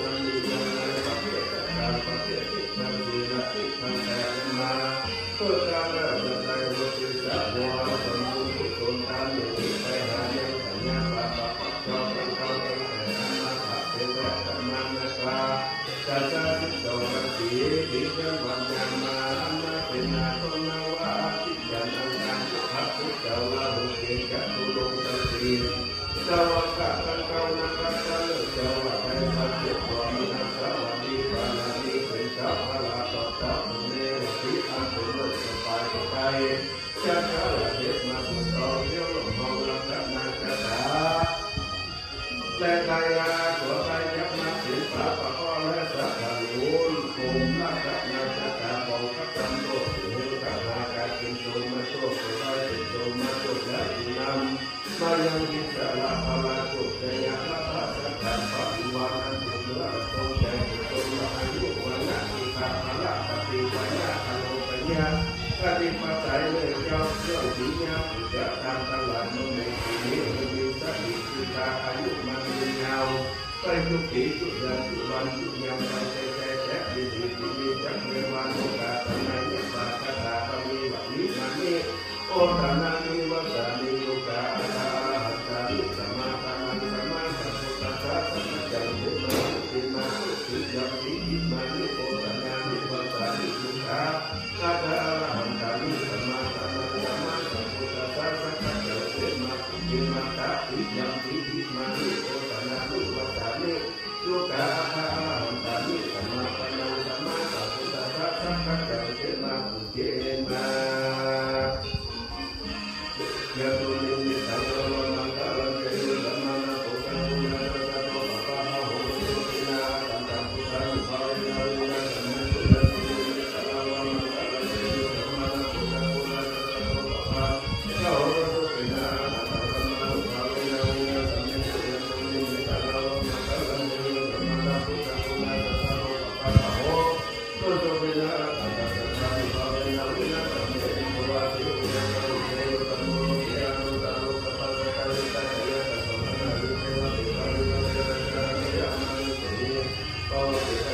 ອັນມີທັງໃນປະເທດ ແລະ ຕ່າງປະເທດ ມີທັງທີ່ລະມີທັງແຕ່ມາ ເພື່ອການເລີກເລີກໄດ້ ເພື່ອທີ່ຈະບໍ່ສົມບຸນກຸສົນຕາມນີ້ ໄປຫາຍັງສັນຍາປະປະເຈົ້າ ເຈົ້າເຈົ້າເຈົ້າ ແຕ່ອະມາພະເສນແລະອະມານະກາ ກະຊາສິບສອງລາສີ ທີ່ເດືອນວັນຍາມາ ອະມາເສນນາ ຕົນນາວາອາທິດ ຈັນອັງຄານ ພະພຸດທະເຈົ້າ ລາຫູ ເກດ ຈະຕຸລົງ ທັງສີ່ ສະຫວັດຕະ ທັງເກົ້າ ນັກລັກສະເລີກ ເຈົ້າວ່າໄດ້ມາເກີດຄວາມມີອັນສະຫວັດດີ ປາລະມີເປັນເຈົ້າ ພະລາຊອດເຈົ້າ ເປັນເນວະຕິ ອັນເປັນໂລກສະບາຍໄປ ຈັກກະລະເທບມະບຸດຕອງ ດຽວລົມເຮົາລັກສະນາຊະຕາ ແລະໄທຍາຕົວໄທຍັກມາເປັນປາປະເຄາະ ແລະສັກກະໂລນ ໂອມລັກສະນາຊະຕາ ຂອງພະກຳໂລກ ເຫັນຕະຫາກາຍເປັນໂສມະໂຊກ ໂຕໄທເປັນໂສມະໂຊກ ແລະຜູ້ນຳ ມາຍັງອິດສະລະພະລາໂຊກ ໄຊຍະລະພະສັກກະ ປະວິວານອັນເປັນເມືອ ອັນຊົງແສງ ເປັນຊົງອາຍຸ ວັນນະ ສຸຂະ ພະລະ ປະຕິພະຍາ ອະໂລປະຍາ ອະທິປະໄຕ ເມືອງເຈົ້າ ເມືອງສີຍາ ຜູ້ຈັດຕັ້ງທັງຫຼາຍ ເມືອງໃນທີ່ນີ້ ໃຫ້ມີສະຕິ ສຸຂະ ອາຍຸໝັ້ນຍືນຍາວ ໄປທຸກປີ ທຸກເດືອນ ທຸກວັນ ທຸກຍາມ ໄປແທ້ໆ ແທ້ດີ ດີ ດີ ຈັກເວວາ ໂອກາດ ສະໄໝ ຍະ ສາ ຄະ ຕາ ປະ ມີ ວະ ວິ ມະ ນິ ໂອຕະນານິ ວັດສານິ ໂລກາ ອະຖະ ອະລະຫັນຕານິ ສະມາສະນັງ ສະມາສະພຸດທັດສະ ສັກກະຈັງ ເສມະ ເສມະ ຕິ ຕິ ຍຳ ຕິ ອິ ມະ ນິ ໂອຕະນານິ ວັດສານິ ໂລກາ ອະຖະ ອະລະຫັນຕານິ ສະມາສະນັງ ສະມາສະພຸດທັດສະ ສັກກະຈັງ ເສມະ ເສມະ ຕະ ຕິ ຍຳ ຕິ ອິ ມະ ນິ ໂອຕະນານິ ວັດສານິ ໂລກາ ອະຖະ ອະລະຫັນຕານິ ສະມາສະນັງ ສະມາສະພຸດທັດສະ ສັກກະຈັງ ເສມະ ເສມະ ຍະໂຕ ນິມິດຕັງ ອາວະມັງຄະລັງ ເຕ ໂຍ ສະມະນະ ໂພ ຊາ ໂກ ນາ ຊາ ຊາ ໂຕ ປະ ປະ ຫະ ໂຫ ໂຕ ເຕ ນະ ອາ ຄັນ ຕັງ ພຸດທານຸພາເວນະ ເວນະ ສະ ເມ ໂຕ ຍະໂຕ ນິມິດຕັງ ອາວະມັງຄະລັງ ເຕ ໂຍ ສະມະນະ ໂພ ຊາ ໂກ ນາ ຊາ ຊາ ໂຕ ປະ ປະ ຫະ ໂຫ ໂຕ ເຕ ນະ ອາ ຄັນ ຕັງ ທຳມານຸພາເວນະ ເວນະ ສະ ເມ ໂຕ ຍະໂຕ ນິມິດຕັງ ອາວະມັງຄະລັງ ເຕ ໂຍ ສະມະນະ ໂພ ຊາ ໂກ ນາ ຊາ ຊາ ໂຕ ປະ ປະ ຫະ ໂຫ ໂຕ ເຕ ນະ ອາ ຄັນ ຕັງ ທຳມານຸພາເວນະ ເວນະ ສະ ເມ ໂຕ ຍະໂຕ ນິ